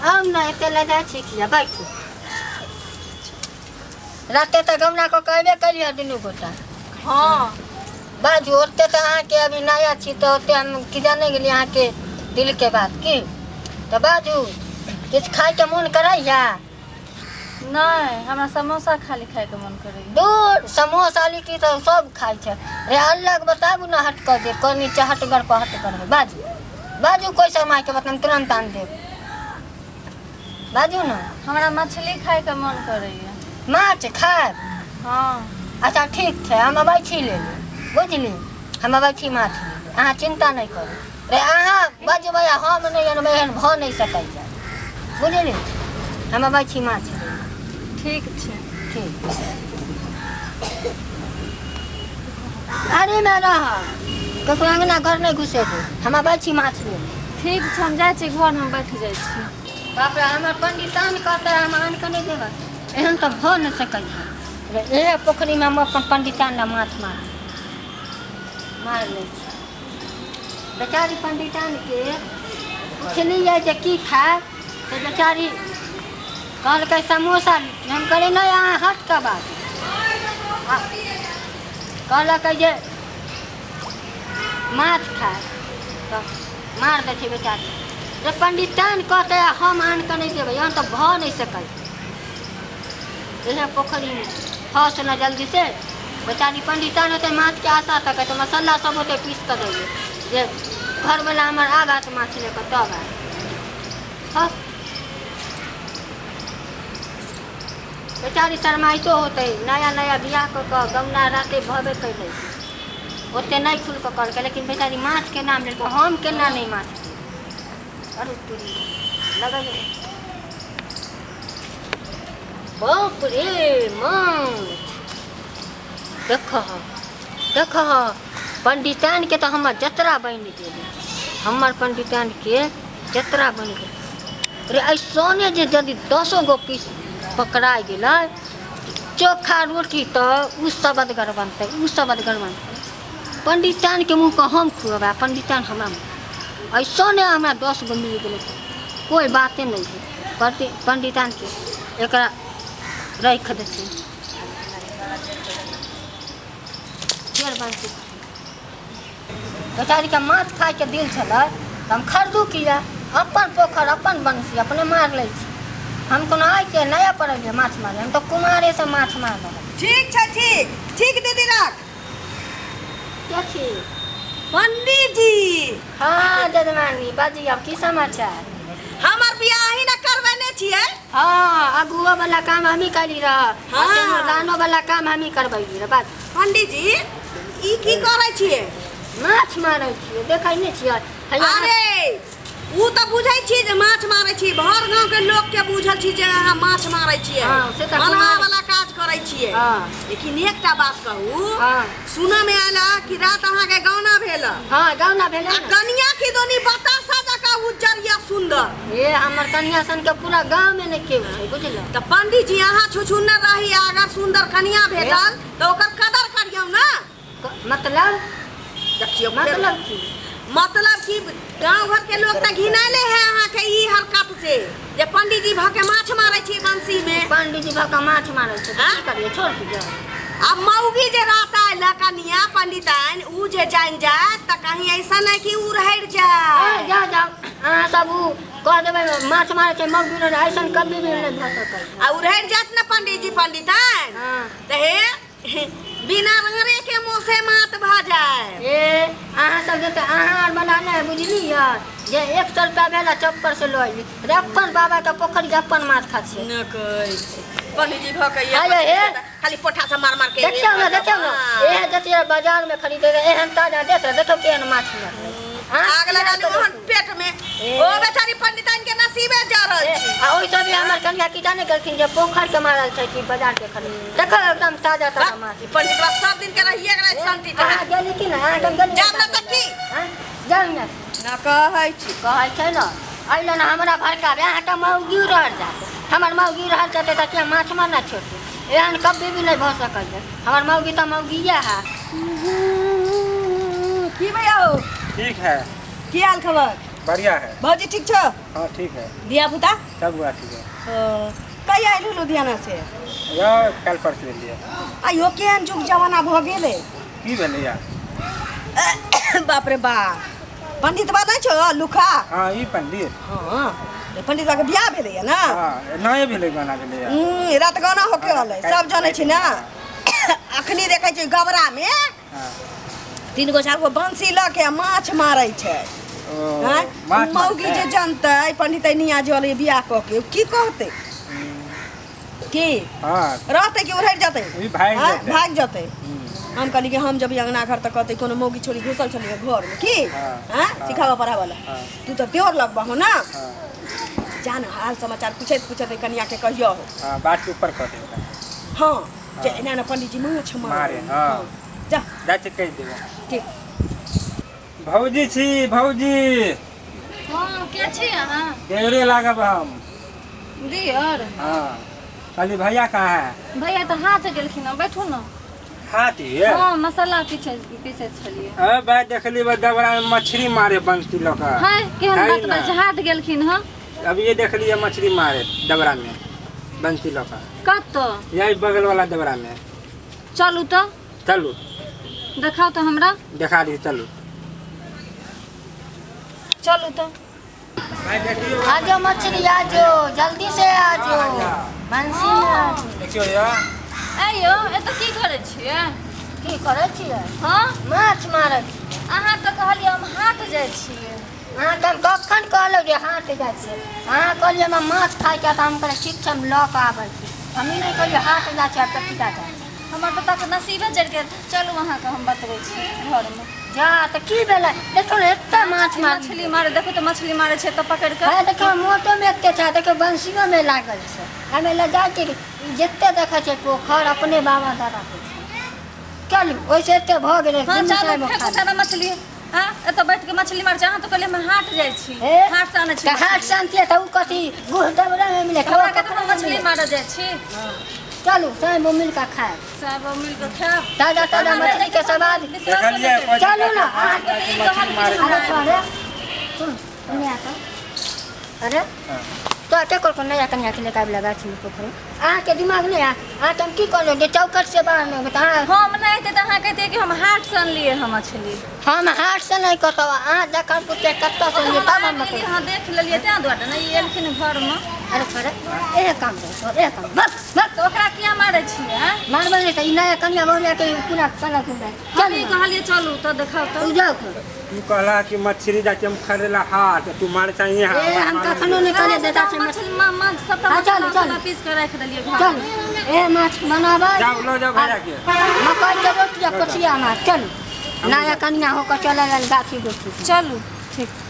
आउ ने एते लऽ जाइ छी किया बैठू राते तऽ गमना कऽ के अयबे केलियै दुनू गोटा हँ बाजू ओते तऽ अहाँके अभी नया छी तऽ ओते हम की जाने गेलियै अहाँके दिलके बात की तऽ बाजू किछु खायके मोन करैया नहि हमरा समोसा खाली खायके मन करैया दूर समोसा लिट्टी तऽ सब खाइ छै रे अलग बताबू ने हट कऽ जे कनि चहटगर पहटगर है बाजू बाजू कोइ समाजके बात हम तुरन्त आन देब बाजू ने हमरा मछली खायके मन करैया माछ खायब हँ अच्छा ठीक छै हम अबै छी ले ले बुझली हम अबै छी माछ ले ले अहाँ चिन्ता नहि करू रे अहाँ बजबै आ हम नहि अनबै एहन भऽ नहि सकैए बुझली हम अबै छी माछ ले ले। ठीक छै ठीक घरेमे रह ककरो अङ्गना घर नहि घुसे दे हम अबै छी माछ ले ले। ठीक छै हम जाइ छी घरमे बैठ जाइ छी बाप रे हमर पंडितान कहतै हम आनि कऽ नहि देबै एहन तऽ भऽ नहि सकै छै रे इएह पोखरिमे हम अपन पंडितान लए माछ मार मारि लै छी बेचारी पंडितानके पुछलियै जे की खायब से बेचारी कहलकै समोसा लिट्टी हम कहलियै नहि अहाँ हटि कऽ बाजू आ कहलकै जे माछ खायब तऽ मार दै छै बेचारी जे पंडितान कहतै आ हम आनि कऽ नहि देबै एहन तऽ भऽ नहि सकै इएह पोखरिमे फस ने जल्दी से बेचारी पंडितान होतै माछके आशा तकै तऽ मसाला सब होतै पीस कऽ दैयै जे घरवला हमर आब आयत माछ लऽ कऽ तब आयत फस बेचारी शरमाइतो होतै नया नया बियाह कऽ कऽ गौना राते भबे कैलै ओते नहि खुलि कऽ कहलकै लेकिन बेचारी माछके नाम लेलकै हम केना नहि माछ अरे तोरी लगै बाप रे माछ देखह देखह पंडितानके तऽ हमर जतरा बनि गेलै हमर पंडितानके जतरा बनि गेलै रे ऐसने जे यदि दसो गो पीस पकड़ा गेलै चोखा रोटी तऽ ओ सबदगर बनतै ओ सबदगर बनतै पंडितानके मुँहके हम खुएबै आ पंडितान हमरा मुँह ऐसने हमरा 10 गो मिल गेलै कोइ बाते नहि है पंडितानके एकरा राखि देथिन फेर बनतै बेचारीके माछ खाइके दिल छलै तऽ हम खरीदू किया अपन पोखरि अपन बंसी अपने मारि लै छी हम कोनो आइके नया पड़लियै माछ मारै हम तऽ कुमारेसँ माछ मारि रहल ठीक छै ठीक ठीक दीदी राख के छी पंडीजी हँ जजमानी बाजियौ की समाचार हमर बियाह ही ना करबेने छियै हँ अगुओ वाला काम हमही कैली रह हाँ। सिंदूरदानो वाला काम हमही करबैली रह बात पंडीजी ई की करै छियै माछ मारै छियै देखै नहि छियै हैया अरे उ तऽ बुझै छी जे माछ मारै छी भर गाँव के लोक के बुझल छी जे अहाँ माछ मारै छियै हाँ, से तऽ मलहा कुमार- वाला काज करै छियै हाँ। लेकिन एकटा बात कहू हाँ। सुनऽ मे आयल हँ कि रात अहाँके गाना भेल हँ। हँ गाना भेलै आ ने कनिया की दोनी बतासा जकाँ उज्जर या सुंदर ए हमर कनिया सन के पूरा गाँव में नहि केओ छै बुझलो तऽ पंडीजी अहाँ छुछुन्नर रही आ अगर सुंदर कनिया भेटल तऽ ओकर कदर करियौ ने मतलब देखियौ फेर- मतलब की मतलब कि गाँव घर के लोग तऽ घिनैले है अहाँके ई हरकत से जे पंडीजी भऽ के माछ मारै छी बंसी में पंडीजी भऽ कऽ माछ मारै छै तऽ आँ? की करियै छोड़ दियै आ मौगी जे रात आयल कनिया पंडिताइन उ जे जान जायत तऽ कहीं ऐसा नहीं कि उ रहि आ, जाय जाओ जाओ अहाँ सब उ कह देबै माछ मारै छै मौगी रहै ऐसन कभी भी नहि भऽ सकै आ उ रहि जायत ने पंडीजी पंडिताइन हँ तऽ हे बिना रंगरे के मुँह से मात भऽ जाय ए अहाँ सब जे तऽ अहाँ आर बला नहि बुझलियै जे 100 रुपया भेल आ चौक से लऽ अयली रे अपन बाबा के पोखरि के अपन माछ खा छियै न कहै छी पंडीजी भऽ के आये हे। खाली पोठा से मार मार के देखियौ ने देखियौ ने एहन जतियै बाजार में खरीदे एहन ताजा देत देखियौ केहन माछ मिलत आग लगा ली ओहन पेट में ए। ओ बेचारी पंडिताइन के नसीबे जरल छै आ ओहि सब भी हमर कनिया की जाने गेलखिन जे पोखर के मारल छै कि बाजार के खरीद देखो एकदम ताजा ताजा माछ ई पंडितवा सब दिन के रहिए गेलै संति अहाँ गेली कि ना अहाँ एकदम गेली जाब ना तऽ की? आँय? जाउ ने न कहै छी कहै छै ने एहि लए ने हमरा भड़काबे अहाँके मौगी रहल जात हमर मौगी रहल जेतै तऽ किया माछ मारना छोड़तै एहन कभी भी नहि भऽ सकैए हमर मौगी तऽ मौगिए है की भैया हो ठीक है की हाल खबर बढ़िया है। भौजी ठीक छौ? हाँ ठीक है। धिया पुता? सब गोरा ठीक है। कहिया अयलू लुधियाना से? या कल परसों एलियै। आइयो केहन जुग जमाना भऽ गेलै। की भेलै या? बाप रे बा, पंडित बा नहि छौ लुखा? हाँ ई पंडित। हाँ पंडित बा के बियाह भेलैया ना? हाँ नये भेलै गाना भेलैया। रात गाना होके रहलै, सब जानै छै ना। अखनी देखै छै गबरा में हाँ 3 गो 4 गो बंसी लऽ के माछ मारै छै। ओ, आँय? माछ मौगी मारतै? जे जनतै पंडित निया जे अलै बियाह कऽ के, उ की कहतै? की हाँ रहतै कि उड़हरि जेतै? ई भागि आँय? जेतै। भागि जेतै। हम कहली कि हम जब अंगना घर तऽ कहतै कोनो मौगी छोरी घुसल छलियै घरमे की? हाँ। आँय? सिखाबऽ पढ़ाबऽ लए। हाँ। तू तऽ देवर लगबहो ना। हाँ। जान हाल समाचार पूछैत पूछैत कनिया के कहियो हो। हाँ बात के ऊपर कह देबै। हाँ जे एना ने पंडित जी माछ मारे। मारे, हाँ। जा जाइ छी कहि देबै। ठीक। भौजी छी भौजी। हाँ के छी अहाँ? देवरे लागब हम। दियर? हाँ। कहली भैया कहाँ है? भैया तऽ हाथ गेलखिन हँ, बैठू ना। हाथ ये? हाँ मसाला पीछे पीछे छलियै। अरे भाई देखली बा डबरा में मछली मारे बंसी लऽ कऽ। हाँ केहन है बात ना। बाजै छै, हाथ गेलखिन हँ। अब ये देखलिए मछली मारे डबरा में बंसी लऽ कऽ। कतऽ? यही बगल वाला डबरा में। चलू तऽ। चलू। देखाउ तऽ हमरा। देखा दी चलू। चलू तऽ। भाई देखियो। आ जाओ मछली आ जाओ, जल्दी से आ जाओ। बंसी में आ जाओ। देखियो या। आइयो एतऽ की करै छियै? की करै छियै? हाँ माछ मारै छियै। अहाँ तऽ कहलियै हम हाट जाइ छियै। अहाँ तऽ हम कखन कहलहुँ जे हाट जाइ छियै? अहाँ कहलियै हमरा माछ खाइके, तऽ हम कहलियै ठीक छै हम लऽ कऽ आबै छी। हम ई नहि कहलियै हाट जाइ छियै पेटिका जाइ छियै। हमर बेटाके नसीबे जरि गेल। चलू अहाँके हम बतबै छी घरमे। जा तऽ की भेलै? देखियौ ने एते माछ मार मछली मारे, देखो तऽ मछली मारे छै तऽ पकड़ि कऽ। हाँ देखियौ मोटोमे एते छै, देखियौ बंसियोमे लागल छै। हमे लऽ जाइ छियै जते देखै छै पोखरि अपने बाबा दादाके छै। चलू ओहिसँ एते भऽ गेलै। हाँ दुनू चलू साइडमे फेकू खा लेब। सारा मछली। हाँ एतऽ बैठ के मछली मारै छै। अहाँ तऽ कहलियै हम हाट जाइ छी, हे? हाट से आनै छी। तऽ हाट से आनतियै तऽ उ कथी गुह डबरामे मिलै? हमरा कतनो मछली मारऽ जाइ छी। चलू साँझ मिल कऽ खायब। सब मिल कऽ खायब। ताजा ताजा मछली के स्वाद। देखलियै चलू ना। मछली मारे। अरे छोड़े सुन सुनिया तऽ। अरे तो के कोन नया कनिया के लेके आबि लगा छी पोखरि? अहाँके दिमाग नहि है? अहाँ तऽ हम की कहलहुँ जे चौखट से बाहर नहि तऽ अहाँ हम नहि अइतै तऽ अहाँ कहितियै कि हम हाट से अनलियै हँ मछली। हम हाट से नहि कहतौ, अहाँ जखन पुछतै कतऽ से अनलियै तब हम बतेबै। अहाँ देख लेलियै तेँ दुआरे ने ई एलखिन घरमे। अरे छोड़े एहे काम करू, एहे काम बस बस। तऽ ओकरा किया मारै छियै? मारबै नहि तऽ ई नया कनिया बहुरिया के पूरा कनक उड़ाय। हम ई कहलियै चलू तऽ देखाउ तऽ। तू जाउ। तू कहला कि मछली जाके हम खरीदला हाट, तू मारे चाहिए। ए हम कखनो नहि कहलियै दादा से मछली माछ सबटा हाँ, चलू, मछली चलू। पीस के राखि देलियै घर। चलू ए माछ बनाबै। जाओ लो जाओ भैया के। मकई के रोटी आ कोचिया माछ। चलू नया कनिया होकर चलल गाछी गुछी। चलू ठीक।